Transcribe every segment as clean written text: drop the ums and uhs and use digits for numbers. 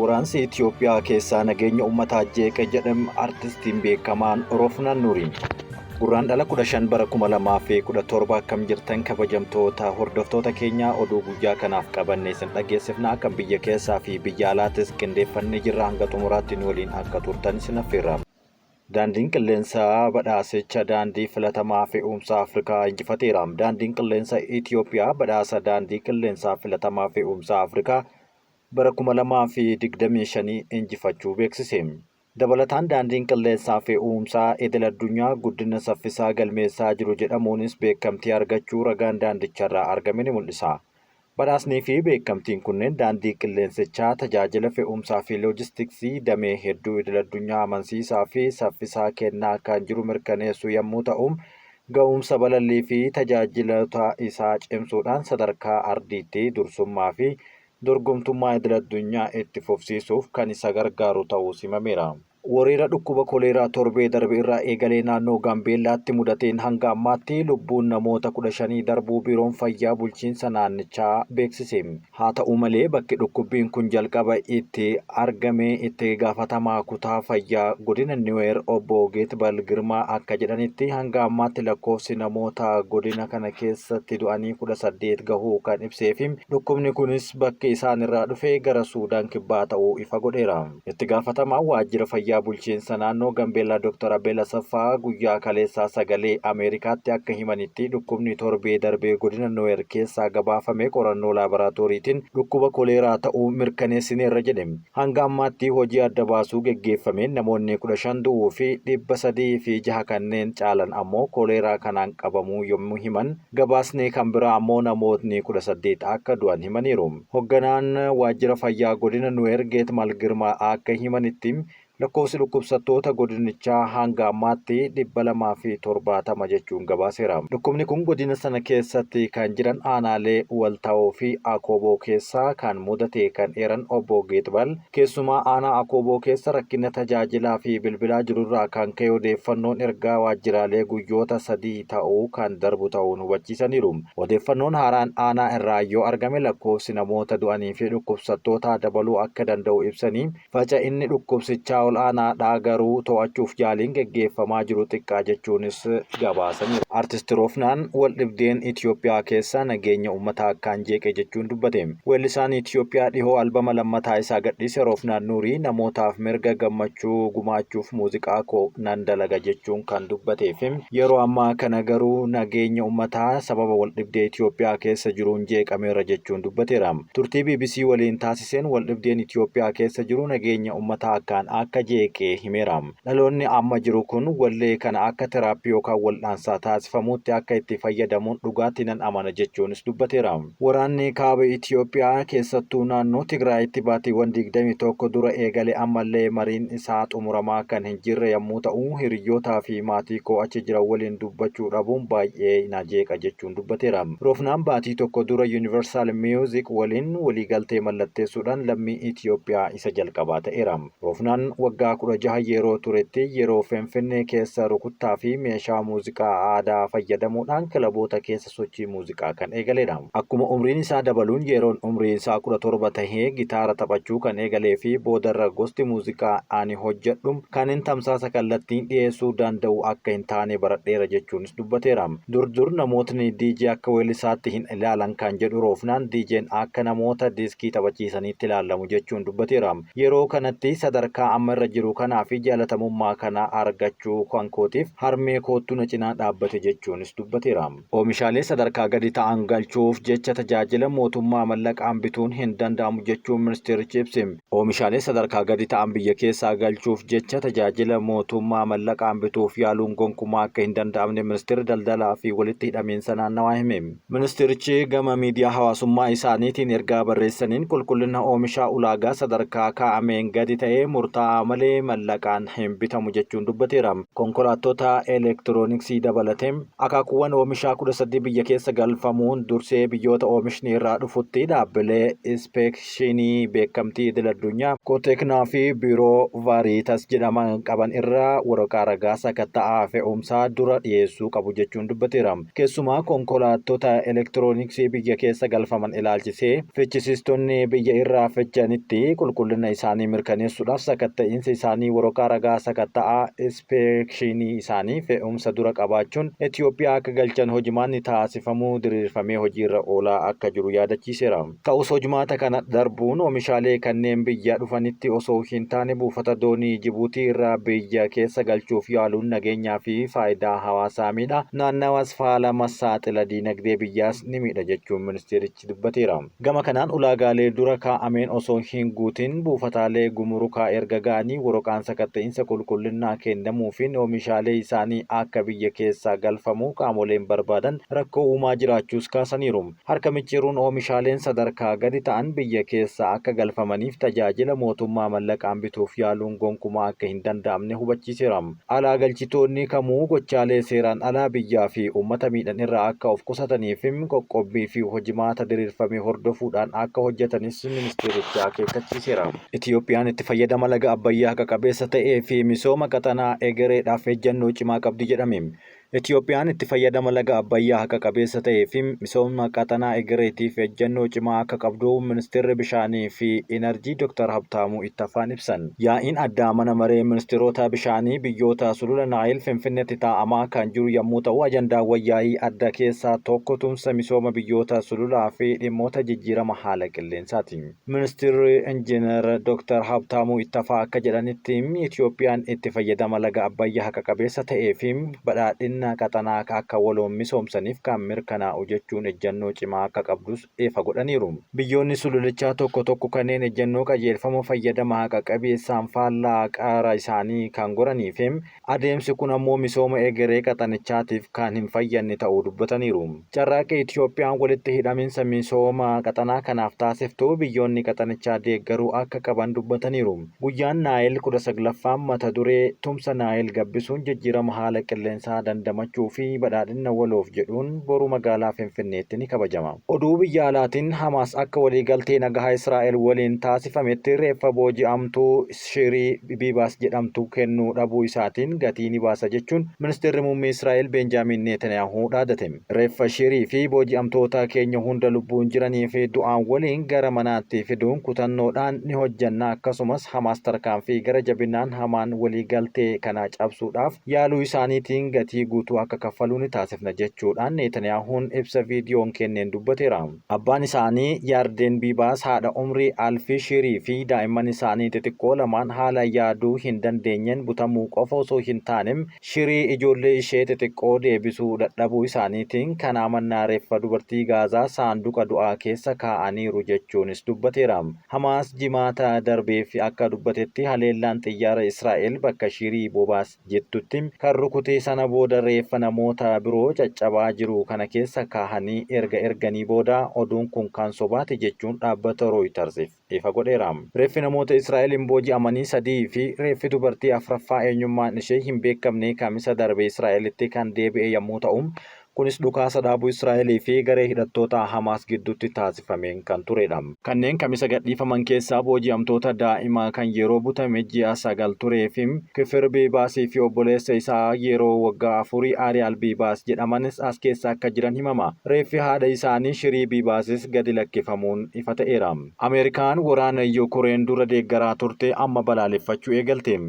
Wal-waraansi Itiyoophiyaa keessaa nageenya uummataa jeeqe jedhe artistiin beekamaan Roofnaan Nuurii. Gurraandhala 15 bara 2017 akkam jirtan kabajamtoota hordoftoota keenyaa, oduu guyyaa kanaaf qabanne isin dhageessifna. Kan biyya keessaa fi biyya alaatis qindeeffannee jirra, hanga xumuraatti nu waliin akka turtan isin affeerra. Daandiin qilleensaa badhaasicha daandii filatamaa fe'umsa Afrikaa injifateera. Daandiin qilleensa Itiyoophiyaa badhaasa daandii qilleensaa filatamaa fe'umsa Afrikaa bara 2025 injifachuu beeksise. Dabalataan daandiin qilleensaa fe'uumsaa idil addunyaa guddina saffisaa galmeessaa jiru jedhamuunis beekamtii argachuu ragaan daandicharraa argame ni mul'isa. Badhaasnii fi beekamtiin kunneen daandii qilleensichaa tajaajila fe'umsaa fi loojistiksii damee hedduu idil addunyaa amansiisaa fi saffisaa kennaa kan jiru mirkaneessuu yammuu ta'u, ga'umsa balallii fi tajaajilota isaa cimsuudhaan sadarkaa ardiitti dursummaa fi dorgomtummaa idil-addunyaa itti fufsiisuuf kan isa gargaaru ta'uus himameera. Wereera dhukkuba koleeraa torbee darbe irraa eegalee naannoo Gaambeellaatti mudateen hanga ammaatti lubbuun namoota 15 darbuu Biiroon Fayyaa bulchiinsa naannichaa beeksise. Haata'u malee bakki dhukkubbiin kun jalqaba itti argame itti gaafatamaa kutaa fayyaa godina Niweer obbo Geetbal Girmaa akka jedhanitti hanga ammaatti lakkoofsi namoota godina kana keessatti du'anii 18 gahuu kan ibseefi Dhukkubni kunis bakki isaan irraa dhufe gara Suudaan Kibbaa ta'uu ifa godheera. Itti gaafatamaan waajjira fayyaa bulchiinsa naannoo Gambeellaa Dr. Abeel Asaffaa guyyaa kaleessaa Sagalee Ameerikaatti akka himanitti dhukkubni torbee darbe godina Nuweer keessaa gabaafame qorannoo laaboraatooriitiin dhukkuba koleeraa ta'uu mirkaneessineerra jedhe. Hanga ammaatti hojii adda baasuu geggeeffameen namoonni 15 du'uu fi 306 kanneen caalan ammoo koleeraa kanaan qabamuu yommuu himan, gabaasni kan biraa ammoo namootni 18 akka du'an himaniiru. Hogganaan waajjira fayyaa godina Nuweer Geetmal Girmaa akka himanitti, lakkoofsi dhukkubsattoota godinichaa hanga ammaatti 270 jechuun gabaaseera. Dhukkubni kun godina sana keessatti kan jiran aanaalee Waltaawoo fi Akooboo keessaa kan mudate kan eeran Obbo Geetbal, keessumaa aanaa Akooboo keessa rakkina tajaajilaa fi bilbilaa jirurraa kan ka'e odeeffannoon ergaa waajjiraalee guyyoota 3 ta'u kan darbu ta'uun hubachiisaniiru. Odeeffannoon haaraan aanaa irraa yoo argame lakkoofsi namoota du'anii fi dhukkubsattootaa dabaluu akka danda'u ibsanii, Faca'inni dhukkubsichaa ol'aanaa dha, garuu to'achuuf yaaliin geggeeffamaa jiru xiqqaa jechuunis gabaasaniiru. Artist Roofnaan waldhibdeen Itiyoophiyaa keessaa nageenya uummataa akkaan jeeqe jechuun dubbate. Weellisaan Itiyoophiyaa dhihoo albama lammataa isaa gadhiise Roofnaan Nuurii namootaaf mirga gammachuu gumaachuuf muuziqaa koo nan dalaga jechuun kan dubbatee fi yeroo ammaa kana garuu nageenya uummataa sababa waldhibdee Itiyoophiyaa keessa jiruun jeeqameera jechuun dubbateera. Turtii bbc waliin taasiseen waldhibdeen Itiyoophiyaa keessa jiru nageenya ummataa akkaan akka jeeqe himeera. Dhaloonni amma jiru kun wallee kana akka teraappii yookaan waldhaansaa taasifamuutti akka itti fayyadamuun dhugaatti nan amana jechuunis dubbateera. Waraanni Kaaba Itiyoophiyaa keessattuu naannoo Tigraayitti baatiiwwan 21 dura eegale ammallee mariin isaa xumuramaa kan hin jirre yammuu ta'u, hiriyyootaa fi maatii koo achi jiran waliin dubbachuu dhabuun baay'ee na jeeqa jechuun dubbateera. Roofnaan baatii tokko dura Universal Music waliin waliigaltee mallatteessuudhaan lammii Itiyoophiyaa isa jalqabaa ta'eera. Roofnaan waggaa 16 yeroo turetti yeroo Finfinnee keessa rukuttaa fi meeshaa muuziqaa aadaa fayyadamuudhaan kilaboota keessa sochii muuziqaa kan eegaledha. Akkuma umriin isaa dabaluun yeroon umriin isaa 17 tahe gitaara taphachuu kan eegalee fi boodarra gosti muuziqaa ani hojjedhu kanin tamsaasa kallattiin dhiyeessuu danda'u akka hin taane baradheera jechuunis dubbateera. Dur dur namootni DJ akka weellisaatti hin ilaalan kan jedhu Roofnaan, DJn akka namoota diiskii taphachiisaniitti ilaalamu jechuun dubbateera. Yeroo kanatti sadarkaa amma irra jiru kanaa fi jaalatamummaa kana argachuu kankootiif harmee koottu na cinaa dhaabbate jechuunis dubbateera. Oomishaalee sadarkaa gadi ta'an galchuuf jecha tajaajila mootummaa mallaqaan bituun hin danda'amu jechuun ministeerichi ibse. Oomishaalee sadarkaa gadi ta'an biyya keessaa galchuuf jecha tajaajila mootummaa mallaqaan bituuf yaaluun gonkumaa akka hin danda'amne Ministeerri Daldalaa fi Walitti Hidhamiinsa Naannawaa hime. Ministeerichi gama miidiyaa hawaasummaa isaaniitiin ergaa barreessaniin qulqullina oomishaa ulaagaa sadarkaa kaa'ameen gadi ta'e murtaa'aa malee mallaqaan hin bitamu jechuun dubbateera. Konkolaattota elektirooniksii dabalatee akaakuuwwan oomishaa 13 biyya keessa galfamuun dursee biyyoota oomishni irraa dhufutti dhaabbilee ispeekshinii beekamtii idil addunyaa Kooteeknaa fi Biiroo Vaariitas jedhaman qaban irraa waraqaa ragaa sakatta'aa fe'umsaa dura dhiyeessuu qabu jechuun dubbateera. Keessumaa konkolaattota elektirooniksii biyya keessa galfaman ilaalchisee fichisiistonni biyya irraa fichanitti qulqullina isaanii mirkaneessuudhaaf sakatta'iinsa isaanii waraqaa ragaa sakatta'aa ispeekshinii isaanii fe'umsa dura qabaachuun Itoophiyaa akka galchan hojimaanni taasifamuu diriirfamee hojiirra oolaa akka jiru yaadachiiseera. Ta'us hojimaata kana darbuun oomishaalee kanneen biyya dhufanitti osoo hin taane buufata doonii Jibuutii irraa biyya keessa galchuuf yaaluun nageenyaa fi faayidaa hawaasaa miidha. Naannawaas faalama saaxila diinagdee biyyaas ni miidha jechuun ministeerichi dubbateera. Gama kanaan ulaagaalee dura kaa'ameen osoo hin guutin buufataalee gumurukaa erga ga'anii waraqaan sakatta'iinsa qulqullinnaa kennamuufiin oomishaalee isaanii akka biyya keessaa galfamu qaamoleen barbaadan rakkoo uumaa jiraachuus kaasaniiru. Harka micciiruun oomishaaleen sadarkaa gadi ta'an biyya keessa akka galfamaniif tajaajila mootummaa mallaqaan bituuf yaaluun gonkumaa akka hin danda'amne hubachiiseera. Alaa galchitoonni kamuu gochaalee seeraan alaa biyyaa fi uummata miidhan irraa akka of qusataniif qoqqobbii fi hojimaata diriirfame hordofuudhaan akka hojjetanis ministeerichi akeekkachiiseera. Itiyoophiyaan itti fayyadama laga Abbayyaa haqa qabeessa ta'ee fi misooma qaxanaa egereedhaaf ejjennoo cimaa qabdi jedhame. Itiyoophiyaan itti fayyadama laga Abbayyaa haqa qabeessa ta'ee fi misooma qaxanaa egereetiif ejjennoo cimaa akka qabdu ministeerri bishaanii fi Inarjii Dr. Habtaamuu Ittafaan ibsan. Yaa'iin addaa mana maree ministeerota bishaanii biyyoota sulula Naayil Finfinneetti taa'amaa kan jiru yommuu ta'u, ajandaawwan yaa'ii adda keessaa tokko tumsa misooma biyyoota sululaa fi dhimmoota jijjiirama haala qilleensaati. Ministeerri Injiinar Dr. Habtaamuu Ittafaa akka jedhanitti Itiyoophiyaan itti fayyadama laga Abbayyaa haqa qabeessa ta'ee fi badhaadhina qaxanaa akka waloon misoomsaniif kan mirkanaa'u jechuun ejjennoo cimaa akka qabdus ifa godhaniiru. Biyyoonni sululichaa tokko tokko kanneen ejjennoo qajeelfama fayyadama haqa qabeessaan faallaa qaara isaanii kan goranii fi adeemsi kun ammoo misooma egeree qaxanichaatiif kan hin fayyadne ta'uu dubbataniiru. Carraaqqii Itiyoophiyaan walitti hidhaminsa misooma qaxanaa kanaaf taasiftu biyyoonni qaxanichaa deeggaruu akka qaban dubbataniiru. Guyyaan Naayil 19ffaan mata duree tumsa Naayil gabbisuun jijjiirama haala qilleensaa dandamachuu fi badhaadhina waloof jedhuun boru magaalaa Finfinneetti ni kabajama. Oduu biyya alaatiin Hamaas akka waliigaltee nagahaa Israa'el waliin taasifametti reeffa booji'amtuu Shirii Biibaas jedhamtu kennuu dhabuu isaatiin gatii ni baasa jechuun ministeerri muummee Israa'el Beenjaamin Netanyaahuu dhaadate. Reeffa Shirii fi booji'amtoota keenya hunda lubbuun jiranii fi du'aan waliin gara manaatti fiduun kutannoodhaan ni hojjanna, akkasumas Hamaas tarkaanfii gara jabinaan hamaan waliigaltee kana cabsuudhaaf yaaluu isaaniitiin gatii guutuu akka kaffaluu ni taasifna jechuudhaan Netaniyaahuun ibsa viidiyoon kenneen dubbateera. Abbaan isaanii Yaardeen Biibaas haadha umrii Alfii Shirii fi daa'imman isaanii xixiqqoo lamaan haala yaaduu hin dandeenyeen butamuu qofa osoo hin taane Shirii ijoollee ishee xixiqqoo deebisuu dadhabuu isaaniitiin kanaa mannaa reeffa dubartii Gaazaa saanduqa du'aa keessa kaa'aniiru jechuunis dubbateera. Hamaas Jimaata darbeef akka dubbatetti haleellaan xiyyaara Israa'el bakka Shirii Bobaas jettutti kan rukute sana booda reeffa namoota biroo caccabaa jiru kana keessa kaahanii erga erganii booda oduun kun kan sobaati jechuun dhaabbata Rooyitarsiif ifa godheera. Reeffi namoota Israa'eliin booji'amanii sadii fi reeffi dubartii afraffaa eenyummaan ishee hin beekamne Kamisa darbe Israa'elitti kan deebi'e yommuu ta'u, kunis dhukaasa dhaabuu Israa'elii fi garee hidhattoota Hamaas gidduutti taasifameen kan turedha. Kanneen Kamisa gadhiifaman keessaa booji'amtoota daa'ima kan yeroo butame ji'a 9 turee fi Kifir Biibaasii fi obboleessa isaa yeroo waggaa afurii Ariyaal Biibaas jedhamanis as keessa akka jiran himama. Reeffi haadha isaanii Shirii Biibaasis gadi lakkifamuun ifa ta'eera. Ameerikaan waraana Yukureen dura deeggaraa turte amma balaaleffachuu eegalte.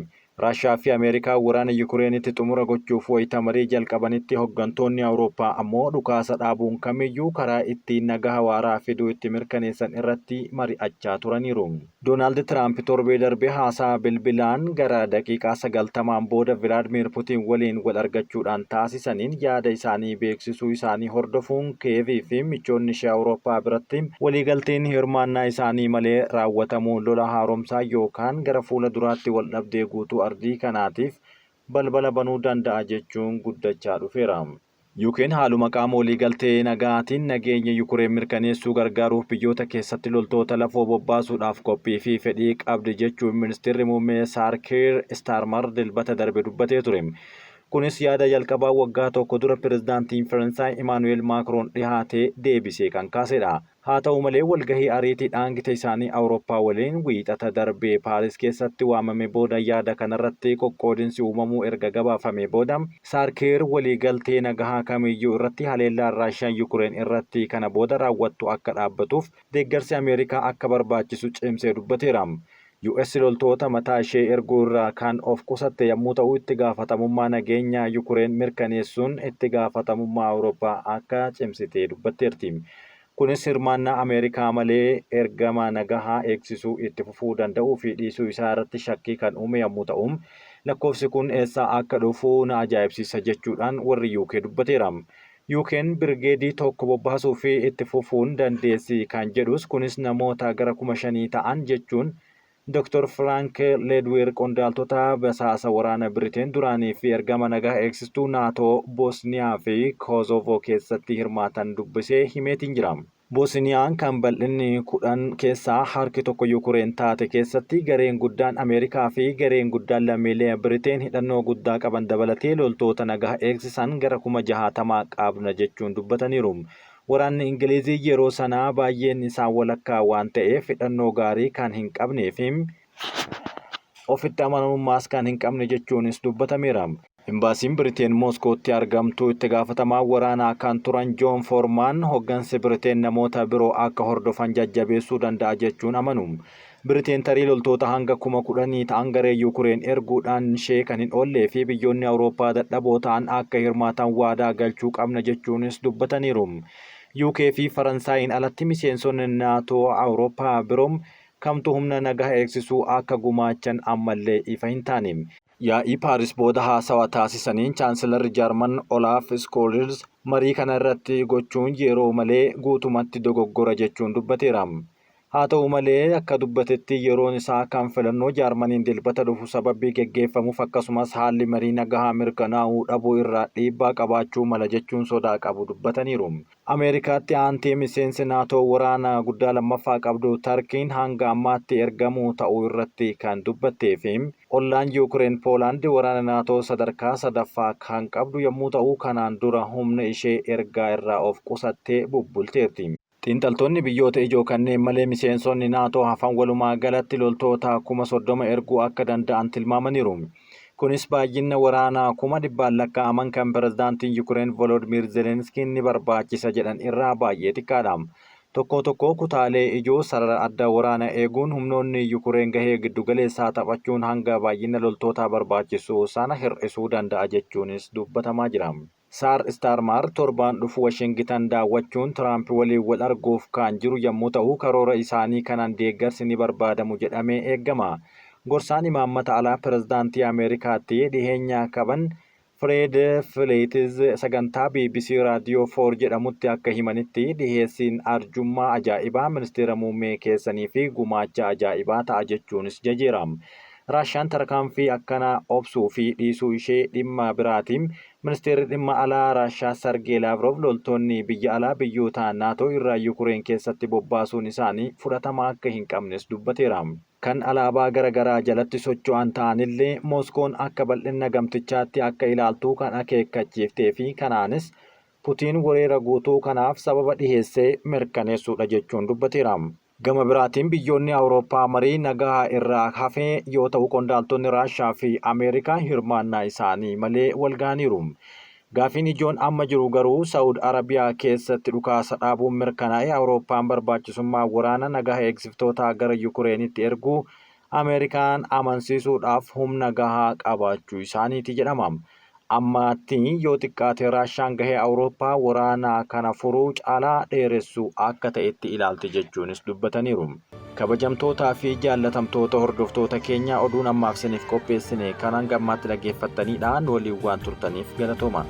Raashiyaa fi Ameerikaan waraana Yukureenitti xumura gochuuf wayita marii jalqabanitti hoggantoonni Awurooppaa ammoo dhukaasa dhaabuun kamiyyuu karaa ittiin nagaha waaraa fiduu itti mirkaneessan irratti mari'achaa turaniiru. Doonaald Tiraamp torbee darbe haasaa bilbilaan gara daqiiqaa 90n booda Vilaadmiir Putiin waliin wal argachuudhaan taasisaniin yaada isaanii beeksisuu isaanii hordofuun Kiyeevii fi michoonni ishee Awurooppaa biratti waliigalteen hirmaannaa isaanii malee raawwatamu lola haaromsaa yookaan gara fuula duraatti waldhabdee guutuu ardii kanaatiif balbala banuu danda'a jechuun guddachaa dhufeera. UK'n haaluma qaama waliigaltee nagaatiin nageenya Yukureen mirkaneessuu gargaaruuf biyyoota keessatti loltoota lafoo bobbaasuudhaaf qophii fi fedhii qabdi jechuun ministeerri muummee Saar Kiir Istaarmar Dilbata darbe dubbatee ture. Kunis yaada jalqabaa waggaa tokko dura pirezidaantiin Faransaay Imaanu'eel Maakroon dhihaatee deebisee kan kaasedha. Haa ta'u malee, walgahii ariitiidhaan gita isaanii Awurooppaa waliin Wiixata darbe Paaris keessatti waamame booda yaada kanarratti qoqqoodinsi uumamuu erga gabaafamee booda, Saar Kiir waliigaltee nagahaa kamiyyuu irratti haleellaan Raashiyaan Yukureen irratti kana booda raawwattu akka dhaabbatuuf deeggarsi Ameerikaa akka barbaachisu cimsee dubbateera. US loltoota mataa ishee erguu irraa kan of qusatte yommuu ta'u, itti gaafatamummaa nageenya Yukureen mirkaneessuun itti gaafatamummaa Awurooppaa akka cimsite dubbatteerti. Kunis hirmaannaa Ameerikaa malee ergama nagahaa eegsisuu itti fufuu danda'uu fi dhiisuu isaa irratti shakkii kan uume yommuu ta'u, lakkoofsi kun eessaa akka dhufu na ajaa'ibsiisa jechuudhaan warri UK dubbateera. UK'n birgeedii tokko bobbaasuu fi itti fufuun dandeessi kan jedhus, kunis namoota gara 5,000 ta'an jechuun Dr. Firaank Leedweer qondaaltota basaasa waraana Biriteen duraanii fi ergama nagaa eegsistuu NATO Bosniyaa fi Kosovo keessatti hirmaatan dubbisee himeetiin jira. Bosniyaan kan bal'inni 10 keessaa harki tokko Yukureen taate keessatti gareen guddaan Ameerikaa fi gareen guddaan lammiilee Biriteen hidhannoo guddaa qaban dabalatee loltoota nagaa eegsisan gara 60,000 qabna jechuun dubbataniiru. Waraanni Ingilizii yeroo sanaa baay'een isaa walakkaa waan ta'eef hidhannoo gaarii kan hin qabnee fi ofitti amanamummaas kan hin qabne jechuunis dubbatameera. Imbaasiin Biriteen Mooskootti argamtu itti gaafatamaa waraanaa kan turan Joon Foormaan hoggansi Biriteen namoota biroo akka hordofan jajjabeessuu danda'a jechuun amanu. Biriteen tarii loltoota hanga 10,000 ta'an garee Yukureen erguudhaan ishee kan hin oollee fi biyyoonni Awurooppaa dadhaboo ta'an akka hirmaatan waadaa galchuu qabna jechuunis dubbataniiru. UK fi Faransaayiin alatti miseensonni NATO Awurooppaa biroo kamtu humna nagaa eegsisuu akka gumaachan ammallee ifa hin taane. Yaa'ii Paaris booda haasawa taasisaniin Chaansilarri Jaarman Olaaf Iskoolz marii kana irratti gochuun yeroo malee guutumatti dogoggora jechuun dubbateera. Haa ta'u malee, akka dubbatetti yeroon isaa kan filannoo Jaarmaniin Dilbata dhufu sababii geggeeffamuuf akkasumas haalli marii nagahaa mirkanaa'uu dhabuu irraa dhiibbaa qabaachuu mala jechuun sodaa qabu dubbataniiru. Ameerikaatti aantee miseensi NATO waraana guddaa lammaffaa qabdu Tarkiin hanga ammaatti ergamuu ta'uu irratti kan dubbattee fi ollaan Yuukireen Poolaand waraana NATO sadarkaa sadaffaa kan qabdu yommuu ta'u, kanaan dura humna ishee ergaa irraa of qusattee bubbulteerti. Xiinxaltoonni biyyoota ijoo kanneen malee miseensonni NATO hafan walumaa galatti loltoota 30,000 erguu akka danda'an tilmaamaniiru. Kunis baay'ina waraanaa kuma dhibbaan lakkaa'aman kan pirezidaantiin Yukureen Volodimiir Zelenskiin ni barbaachisa jedhan irraa baay'ee xiqqaadha. Tokko tokkoo kutaalee ijoo sarara adda waraana eeguun humnoonni Yukureen gahee giddugaleessaa taphachuun hanga baay'ina loltootaa barbaachisu sana hir'isuu danda'a jechuunis dubbatamaa jira. Saar Istaarmaar torbaan dhufu Washingitan daawwachuun Tiraamp waliin wal arguuf kan jiru yommuu ta'u, karoora isaanii kanaan deeggarsi ni barbaadamu jedhamee eegama. Gorsaan imaammata alaa pirezidaantii Ameerikaatti dhiheenya qaban Fireed Fileetiz sagantaa bbc Raadiyoo 4 jedhamutti akka himanitti, dhiheessiin arjummaa ajaa'ibaa ministeera muummee keessanii fi gumaacha ajaa'ibaa ta'a jechuunis jajeera. Raashiyaan tarkaanfii akkanaa obsuu fi dhiisuu ishee dhimma biraati. Ministeerri Dhimma Alaa Raashiyaa Sargee Laavroov loltoonni biyya alaa biyyoota NATO irraa Yukureen keessatti bobbaasuun isaanii fudhatama akka hin qabnes dubbateera. Kan alaabaa gara garaa jalatti socho'an ta'anillee Mooskoon akka bal'inna gamtichaatti akka ilaaltu kan akeekkachiiftee fi kanaanis Putiin wereera guutuu kanaaf sababa dhiheesse mirkaneessuudha jechuun dubbateera. Gama biraatiin biyyoonni Awurooppaa marii nagahaa irraa hafee yoo ta'u qondaaltonni Raashaa fi Ameerikaa hirmaannaa isaanii malee walgahaniiru. Gaafiin ijoon amma jiru garuu Sa'ud Arabiyaa keessatti dhukaasa dhaabuun mirkanaa'e Awurooppaan barbaachisummaa waraana nagaha eegsiftootaa gara Yukureenitti erguu Ameerikaan amansiisuudhaaf humna gahaa qabaachuu isaaniiti jedhama. Ammaatti yoo xiqqaate Raashaan gahee Awurooppaa waraana kana furuu caalaa dheeressuu akka ta'etti ilaalti jechuunis dubbataniiru. Kabajamtootaa fi jaallatamtoota hordoftoota keenya, oduun ammaaf isiniif qopheessine kan hanga ammaatti dhaggeeffattanidha. Nu waliin waan turtaniif galatooma.